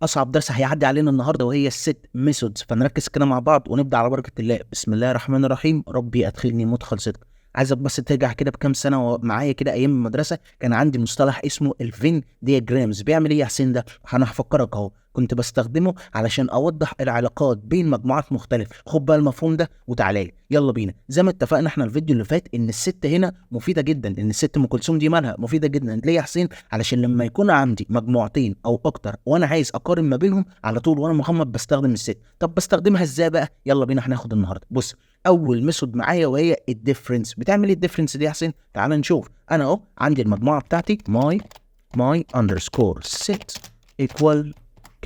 اصعب درس هيعدي علينا النهارده وهي ال set methods، فنركز كده مع بعض ونبدا على بركة الله. بسم الله الرحمن الرحيم، ربي ادخلني مدخل صدق. عايزك بس ترجع كده بكام سنة معايا كده، ايام المدرسة كان عندي مصطلح اسمه ال Venn diagrams. بيعمل ايه يا حسين ده؟ انا هفكرك اهو. كنت بستخدمه علشان اوضح العلاقات بين مجموعات مختلفه. خد بقى المفهوم ده وتعالى لي، يلا بينا. زي ما اتفقنا احنا الفيديو اللي فات ان ال set هنا مفيدة جدا، ان الست ام كلثوم دي مالها مفيدة جدا. ليه يا حسين؟ علشان لما يكون عندي مجموعتين او اكتر وانا عايز اقارن ما بينهم على طول وانا مغمض بستخدم ال set. طب بستخدمها ازاي بقى؟ يلا بينا هناخد النهارده. بص، اول method معايا وهي ال difference. بتعمل ايه ال difference دي يا حسين؟ تعال نشوف. انا اهو عندي المجموعة بتاعتي my underscore set equal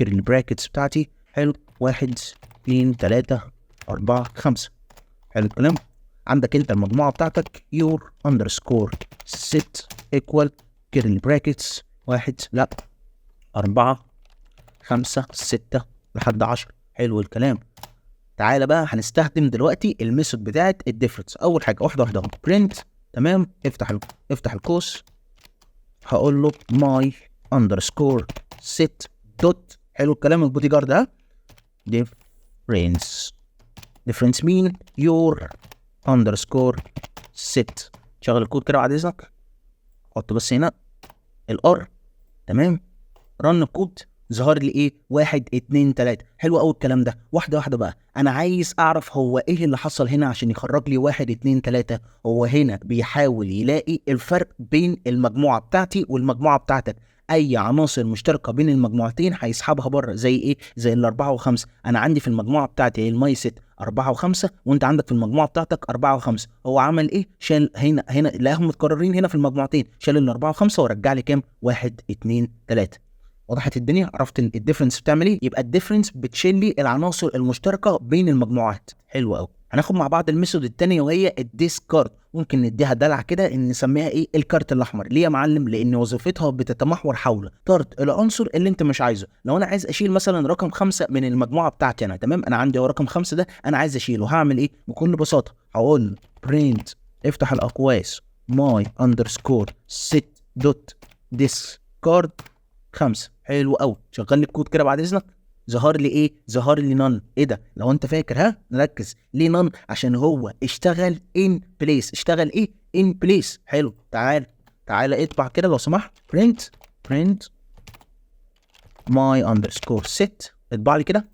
curly brackets بتاعتي، حلو، 1 2 3 4 5، حلو الكلام. عندك انت المجموعة بتاعتك your underscore set equal curly brackets 1 لا 4 5 6 لحد 10، حلو الكلام. تعالى بقى هنستخدم دلوقتي ال method بتاعت ال difference. اول حاجة واحدة واحدة اهو، print، تمام، افتح القوس، هقول له my underscore set dot، حلو الكلام، البودي جارد ده difference، difference مين؟ your underscore set. شغل الكود كده بعد اذنك، حط بس هنا ال R، تمام، run الكود. ظهر لي ايه؟ 1 2 3. حلو قوي الكلام ده. واحدة واحدة بقى، انا عايز اعرف هو ايه اللي حصل هنا عشان يخرج لي 1 2 3. هو هنا بيحاول يلاقي الفرق بين المجموعة بتاعتي والمجموعة بتاعتك. اي عناصر مشتركة بين المجموعتين هيسحبها بره. زي ايه؟ زي الاربعة وخمسة. انا عندي في المجموعة بتاعتي هي ال my set 4 و5، وانت عندك في المجموعة بتاعتك 4 و5. هو عمل ايه؟ شال هنا، هنا لقاهم متكررين هنا في المجموعتين، شال ال4 و5 ورجع لي كام؟ 1 2 3. وضحت الدنيا؟ عرفت ال difference بتعمل ايه؟ يبقى ال difference بتشيل لي العناصر المشتركة بين المجموعات. حلو قوي. هناخد مع بعض ال method الثانية وهي ال discard. ممكن نديها دلع كده ان نسميها ايه؟ الكارت الاحمر. ليه يا معلم؟ لان وظيفتها بتتمحور حول طرد العنصر اللي انت مش عايزه. لو انا عايز اشيل مثلا رقم 5 من المجموعة بتاعتي انا، تمام، انا عندي هو رقم 5 ده انا عايز اشيله، هعمل ايه؟ بكل بساطة هقول print، افتح الاقواس، my underscore set dot discard 5. حلو قوي. شغل لي الكود كده بعد اذنك. ظهر لي ايه؟ ظهر لي none. ايه ده؟ لو انت فاكر، ها، نركز، ليه none؟ عشان هو اشتغل in place. اشتغل ايه؟ in place. حلو. تعال تعال اطبع كده لو سمحت، print my underscore set، اطبع لي كده،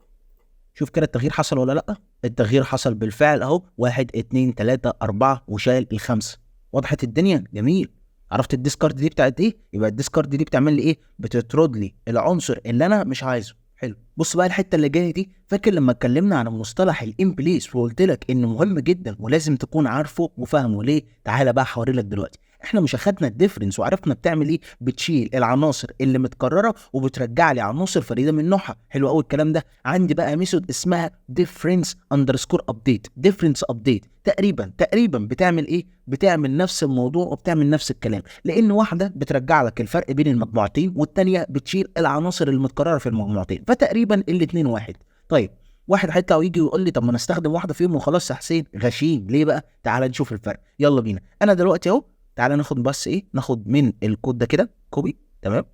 شوف كده التغيير حصل ولا لا. التغيير حصل بالفعل اهو، 1 2 3 4 وشال الخمسة. وضحت الدنيا؟ جميل. عرفت ال discard دي بتاعت ايه؟ يبقى ال discard دي بتعمل لي ايه؟ بتطرد لي العنصر اللي انا مش عايزه. حلو. بص بقى الحتة اللي جاية دي، فاكر لما اتكلمنا عن مصطلح ال in place وقلت لك انه مهم جدا ولازم تكون عارفه وفاهمه ليه؟ تعالى بقى هوري لك دلوقتي. احنا مش اخدنا ال difference وعرفنا بتعمل ايه؟ بتشيل العناصر اللي متكررة وبترجع لي عناصر فريدة من نوعها. حلو قوي الكلام ده. عندي بقى method اسمها difference underscore update. difference update تقريبا تقريبا بتعمل ايه؟ بتعمل نفس الموضوع وبتعمل نفس الكلام، لان واحدة بترجع لك الفرق بين المجموعتين والتانية بتشيل العناصر المتكررة في المجموعتين، فتقريبا الاثنين واحد. طيب، واحد هيطلع ويجي ويقول لي طب ما نستخدم واحدة فيهم وخلاص يا حسين. غشيم. ليه بقى؟ تعال نشوف الفرق، يلا بينا. انا دلوقتي اهو، تعال ناخد بس ايه؟ ناخد من الكود ده كده copy، تمام،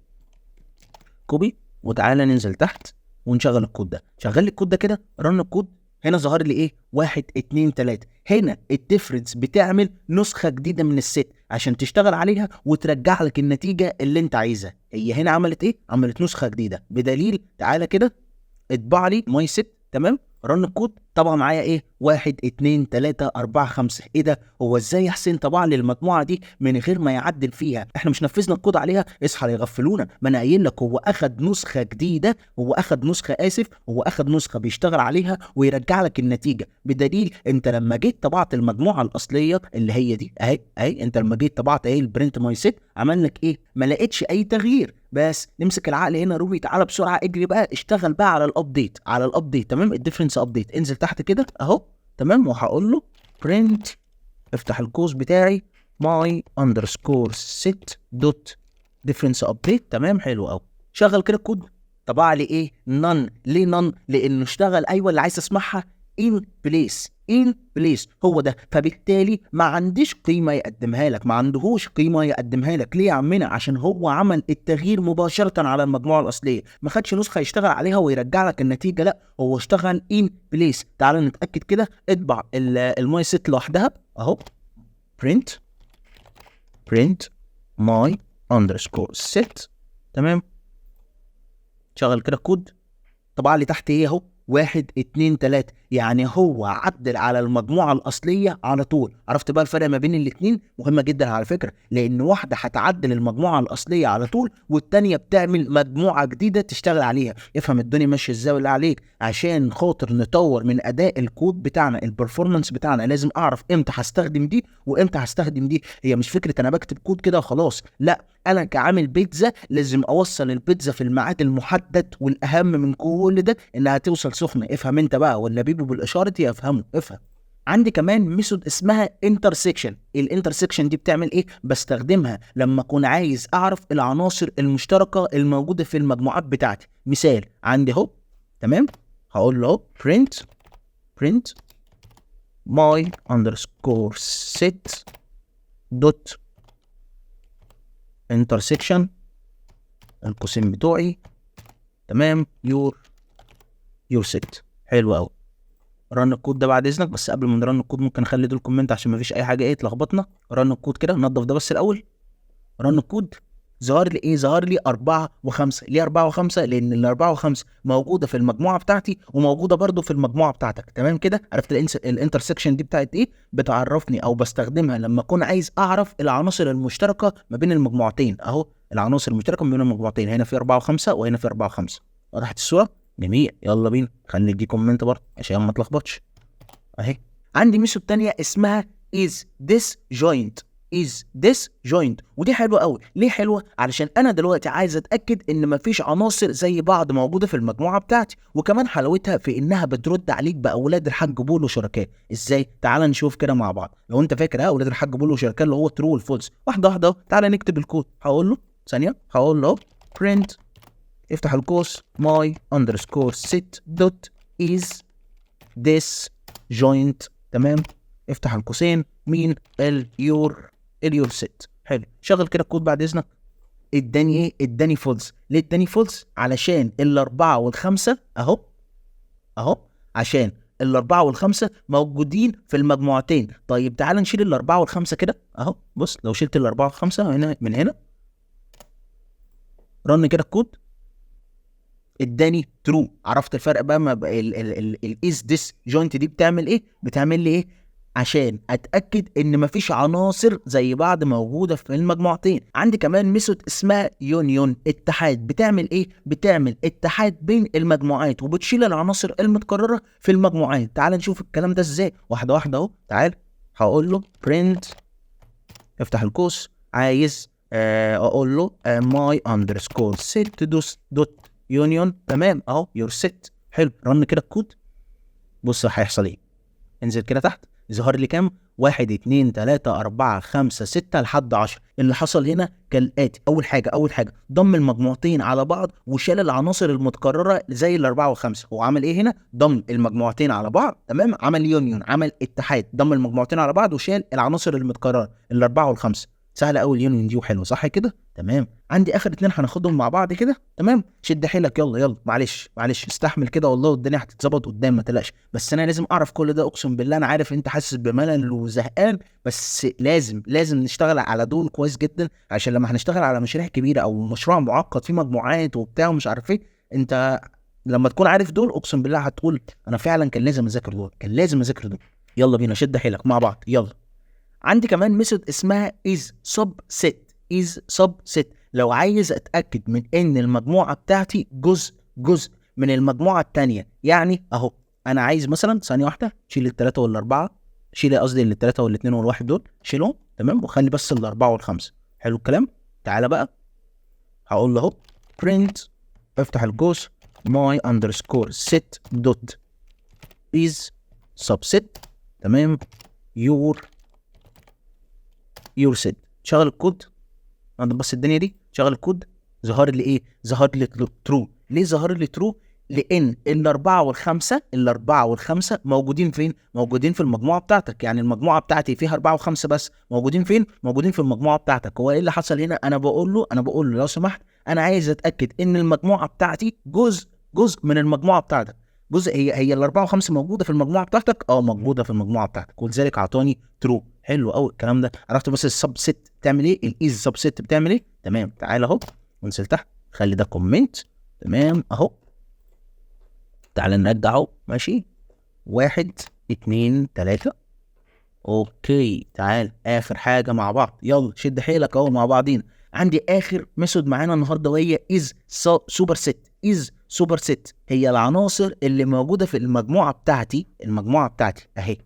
copy، وتعالى ننزل تحت ونشغل الكود ده. شغل لي الكود ده كده، run الكود. هنا ظهر لي ايه؟ 1 2 3. هنا ال difference بتعمل نسخه جديدة من ال set عشان تشتغل عليها وترجع لك النتيجة اللي انت عايزها. هي هنا عملت ايه؟ عملت نسخه جديده. بدليل تعالى كده اطبع لي my set، تمام، run الكود. طبع معايا ايه؟ 1 2 3 4 5. ايه ده؟ هو ازاي يا حسين طبع لي المجموعة دي من غير ما يعدل فيها؟ احنا مش نفذنا الكود عليها؟ اصحى يغفلونا. ما انا قايل لك هو اخد نسخه جديده، هو اخد نسخه، اسف، هو اخد نسخه بيشتغل عليها ويرجع لك النتيجه. بدليل انت لما جيت طبعت المجموعة الاصلية اللي هي دي اهي اهي، انت لما جيت طبعت اهي ال print my set عمل لك ايه؟ ما لقيتش اي تغيير. بس نمسك العقل هنا. روبي تعالى بسرعه، اجري بقى، اشتغل بقى على ال update، على ال update، تمام، ال difference update. انزل تحت كده اهو، تمام، وهقول له print، افتح القوس بتاعي، my underscore set dot difference update، تمام، حلو قوي. شغل كده الكود. طبع لي ايه؟ none. ليه none؟ لانه اشتغل، ايوه اللي عايز اسمعها، in place. in place هو ده. فبالتالي ما عنديش قيمة يقدمها لك، ما عندهوش قيمة يقدمها لك. ليه يا عمنا؟ عشان هو عمل التغيير مباشرة على المجموعة الاصليه، ما خدش نسخه يشتغل عليها ويرجع لك النتيجه، لا هو اشتغل in place. تعال نتاكد كده، اطبع ال my set لوحدها اهو، print print my underscore set. تمام، شغل كده الكود، طبع لي تحت ايه اهو، 1 2 3، يعني هو عدل على المجموعة الأصلية على طول. عرفت بقى الفرق ما بين الاتنين؟ مهمة جدا على فكرة، لأن واحدة هتعدل المجموعة الأصلية على طول، والتانية بتعمل مجموعة جديدة تشتغل عليها. افهم الدنيا ماشية ازاي ولا عليك، عشان خاطر نطور من أداء الكود بتاعنا، ال performance بتاعنا، لازم أعرف امتى هستخدم دي وامتى هستخدم دي. هي مش فكرة أنا بكتب كود كده وخلاص، لا، أنا كعامل بيتزا لازم أوصل البيتزا في الميعاد المحدد، والأهم من كل ده إنها توصل سخنة. افهم انت بقى، ولا بيبو بالاشارة يفهمه، افهم. عندي كمان method اسمها intersection. ال intersection دي بتعمل ايه؟ بستخدمها لما اكون عايز اعرف العناصر المشتركة الموجودة في المجموعات بتاعتي. مثال عندي اهو، تمام، هقول له اهو print print my underscore set dot intersection القوسين بتوعي، تمام، your set. حلو قوي. run الكود ده بعد اذنك، بس قبل ما ن run الكود ممكن اخلي دول comment عشان مفيش اي حاجة ايه تلخبطنا. run الكود كده، ننضف ده بس الاول. run الكود، ظهر لي ايه؟ ظهر لي 4 و5. ليه 4 و5؟ لان الأربعة وخمسة موجودة في المجموعة بتاعتي وموجودة برده في المجموعة بتاعتك. تمام كده؟ عرفت ال intersection دي بتاعت ايه؟ بتعرفني او بستخدمها لما اكون عايز اعرف العناصر المشتركة ما بين المجموعتين. اهو العناصر المشتركة ما بين المجموعتين، هنا في 4 و5 وهنا في 4 و5. وضحت الصورة؟ جميل، يلا بينا. خلي دي comment برضه عشان ما اتلخبطش. اهي عندي method تانية اسمها is disjoint. is disjoint، ودي حلوة قوي. ليه حلوه؟ علشان انا دلوقتي عايز اتاكد ان مفيش عناصر زي بعض موجودة في المجموعة بتاعتي، وكمان حلاوتها في انها بترد عليك باولاد الحاج بول وشركاه. ازاي؟ تعال نشوف كده مع بعض. لو انت فاكر ها اولاد الحاج بول وشركاه اللي هو true وال false، واحدة واحدة. تعال نكتب الكود. هقول له ثانيه، هقول له print افتح القوس my underscore set dot is disjoint، تمام، افتح القوسين مين؟ ال your set. حلو، شغل كده الكود بعد اذنك. اداني ايه؟ اداني false. ليه اداني false؟ علشان الاربعة والخمسة اهو اهو، عشان الاربعة والخمسة موجودين في المجموعتين. طيب تعال نشيل الاربعة والخمسة كده اهو. بص، لو شلت الاربعة والخمسة هنا من هنا، run كده الكود، اداني true. عرفت الفرق بقى ما ال is disjoint دي بتعمل ايه؟ بتعمل لي ايه؟ عشان اتاكد ان مفيش عناصر زي بعض موجودة في المجموعتين. عندي كمان method اسمها union، اتحاد. بتعمل ايه؟ بتعمل اتحاد بين المجموعات وبتشيل العناصر المتكررة في المجموعات. تعال نشوف الكلام ده ازاي واحدة واحدة اهو. تعال هقول له print افتح القوس، عايز اقول له my underscore set dot union، تمام، اهو your set. حلو، run كده الكود، بص هيحصل ايه. انزل كده تحت، ظهر لي كام؟ 1 2 3 4 5 6 لحد 10. اللي حصل هنا كالاتي: اول حاجه ضم المجموعتين على بعض وشال العناصر المتكررة زي الاربعة والخمسه. هو عمل ايه هنا؟ ضم المجموعتين على بعض، تمام، عمل union، عمل اتحاد، ضم المجموعتين على بعض وشال العناصر المتكررة الاربعة والخمسه. سهلة قوي ال union دي وحلوه، صح كده؟ تمام. عندي اخر اتنين هناخدهم مع بعض كده، تمام. شد حيلك، يلا يلا، معلش معلش، استحمل كده والله والدنيا هتتظبط قدام، ما تقلقش. بس انا لازم اعرف كل ده. اقسم بالله انا عارف انت حاسس بملل وزهقان، بس لازم لازم نشتغل على دول كويس جدا، عشان لما هنشتغل على مشاريع كبيرة او مشروع معقد فيه مجموعات وبتاع ومش عارف ايه، انت لما تكون عارف دول اقسم بالله هتقول انا فعلا كان لازم اذاكر دول، كان لازم اذاكر دول. يلا بينا، شد حيلك مع بعض، يلا. عندي كمان method اسمها is subset. is subset لو عايز اتاكد من ان المجموعة بتاعتي جزء من المجموعة الثانيه. يعني اهو انا عايز مثلا، ثانية واحده، شيل الثلاثة والاربعه، شيل قصدي الثلاثة والاثنين والواحد دول شيلهم، تمام، وخلي بس الاربعة والخمسه. حلو الكلام. تعالى بقى هقول له اهو print افتح القوس my underscore set dot is subset، تمام، your set. شغل الكود، انا بس الدنيا دي. شغل الكود، ظهر لي ايه؟ ظهر لي true. ليه ظهر لي true؟ لان الاربعة والخمسة، الاربعة والخمسة موجودين فين؟ موجودين في المجموعة بتاعتك. يعني المجموعة بتاعتي فيها 4 و5 بس، موجودين فين؟ موجودين في المجموعة بتاعتك. هو ايه اللي حصل هنا؟ انا بقول له لو سمحت، انا عايز اتاكد ان المجموعة بتاعتي جزء من المجموعة بتاعتك. جزء، هي الاربعة وخمسة موجودة في المجموعة بتاعتك؟ اه، موجودة في المجموعة بتاعتك، ولذلك اعطاني true. حلو قوي الكلام ده. عرفت بس ال subset بتعمل ايه؟ ال is subset بتعمل ايه؟ تمام. تعالى اهو ونزل تحت، خلي ده comment. تمام، اهو تعالى نرجعه. ماشي، واحد، اتنين، تلاتة. okay، تعال اخر حاجة مع بعض، يلا شد حيلك اهو مع بعضينا. عندي اخر method معانا النهارده وهي is superset. is superset هي العناصر اللي موجودة في المجموعة بتاعتي. المجموعة بتاعتي اهي،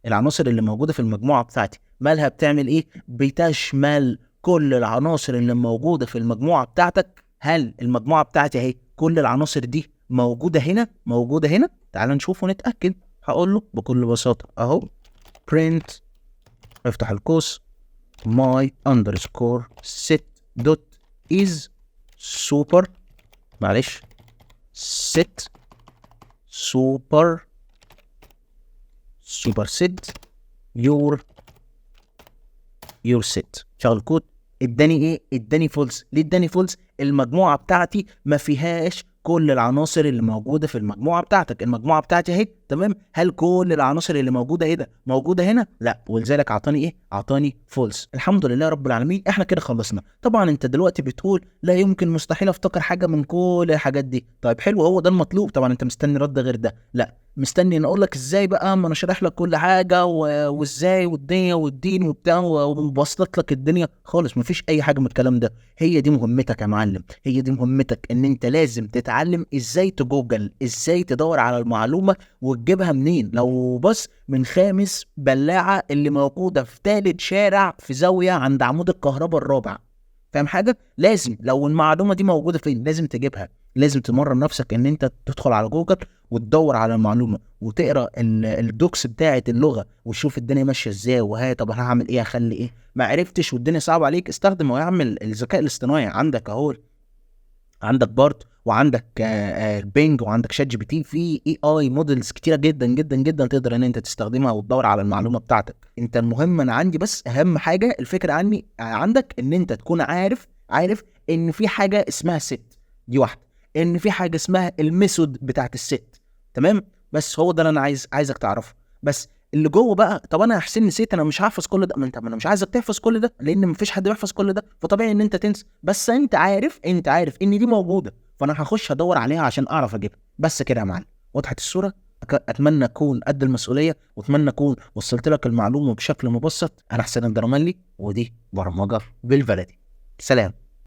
العناصر اللي موجودة في المجموعة بتاعتي مالها؟ بتعمل ايه؟ بتشمل كل العناصر اللي موجودة في المجموعة بتاعتك. هل المجموعة بتاعتي اهي كل العناصر دي موجودة هنا؟ موجودة هنا؟ تعال نشوف ونتاكد. هقول له بكل بساطة اهو print، افتح القوس، my underscore set dot is super، معلش، set super superset your set. شغل الكود. اداني ايه؟ اداني false. ليه اداني false؟ المجموعة بتاعتي ما فيهاش كل العناصر اللي موجودة في المجموعة بتاعتك. المجموعة بتاعتي اهي، تمام؟ هل كل العناصر اللي موجودة هنا موجودة هنا؟ لا، ولذلك اعطاني ايه؟ اعطاني false. الحمد لله رب العالمين، احنا كده خلصنا. طبعا انت دلوقتي بتقول لا يمكن، مستحيل افتكر حاجة من كل الحاجات دي. طيب حلو، هو ده المطلوب. طبعا انت مستني رد غير ده؟ لا، مستني ان اقول لك ازاي بقى؟ ما انا شارح لك كل حاجة وازاي والدنيا والدين وبتاع وبسطت لك الدنيا خالص. مفيش اي حاجة من الكلام ده. هي دي مهمتك يا معلم، هي دي مهمتك، ان انت لازم تتعلم ازاي تجوجل، ازاي تدور على المعلومة وتجيبها منين، لو بس من خامس بلاعه اللي موجودة في تالت شارع في زاوية عند عمود الكهرباء الرابع. فاهم حاجه؟ لازم لو المعلومة دي موجودة فين لازم تجيبها. لازم تمرن نفسك ان انت تدخل على جوجل وتدور على المعلومة وتقرا ال docs بتاعه اللغة وتشوف الدنيا ماشية ازاي. وهي طب انا هعمل ايه؟ اخلي ايه؟ ما عرفتش والدنيا صعبة عليك، استخدم ويعمل الذكاء الاصطناعي. عندك اهو، عندك Bard وعندك Bing وعندك ChatGPT، في AI models كتيرة جدا جدا جدا تقدر ان انت تستخدمها وتدور على المعلومة بتاعتك. انت المهم انا عندي بس اهم حاجة الفكرة عني عندك ان انت تكون عارف ان في حاجة اسمها set، دي واحده، ان في حاجة اسمها ال method بتاعت ال set. تمام؟ بس هو ده اللي انا عايزك تعرفه. بس اللي جوه بقى، طب انا يا حسين نسيت، انا مش هحفظ كل ده. ما انت ما انا مش عايزك تحفظ كل ده، لان مفيش حد بيحفظ كل ده، فطبيعي ان انت تنسى. بس انت عارف ان دي موجوده، فانا هخش ادور عليها عشان اعرف اجيبها. بس كده يا معلم، وضحت الصوره. اتمنى اكون قد المسؤولية واتمنى اكون وصلت لك المعلومة بشكل مبسط. انا حسين الدرمالي ودي برمجة بالبلدي. سلام.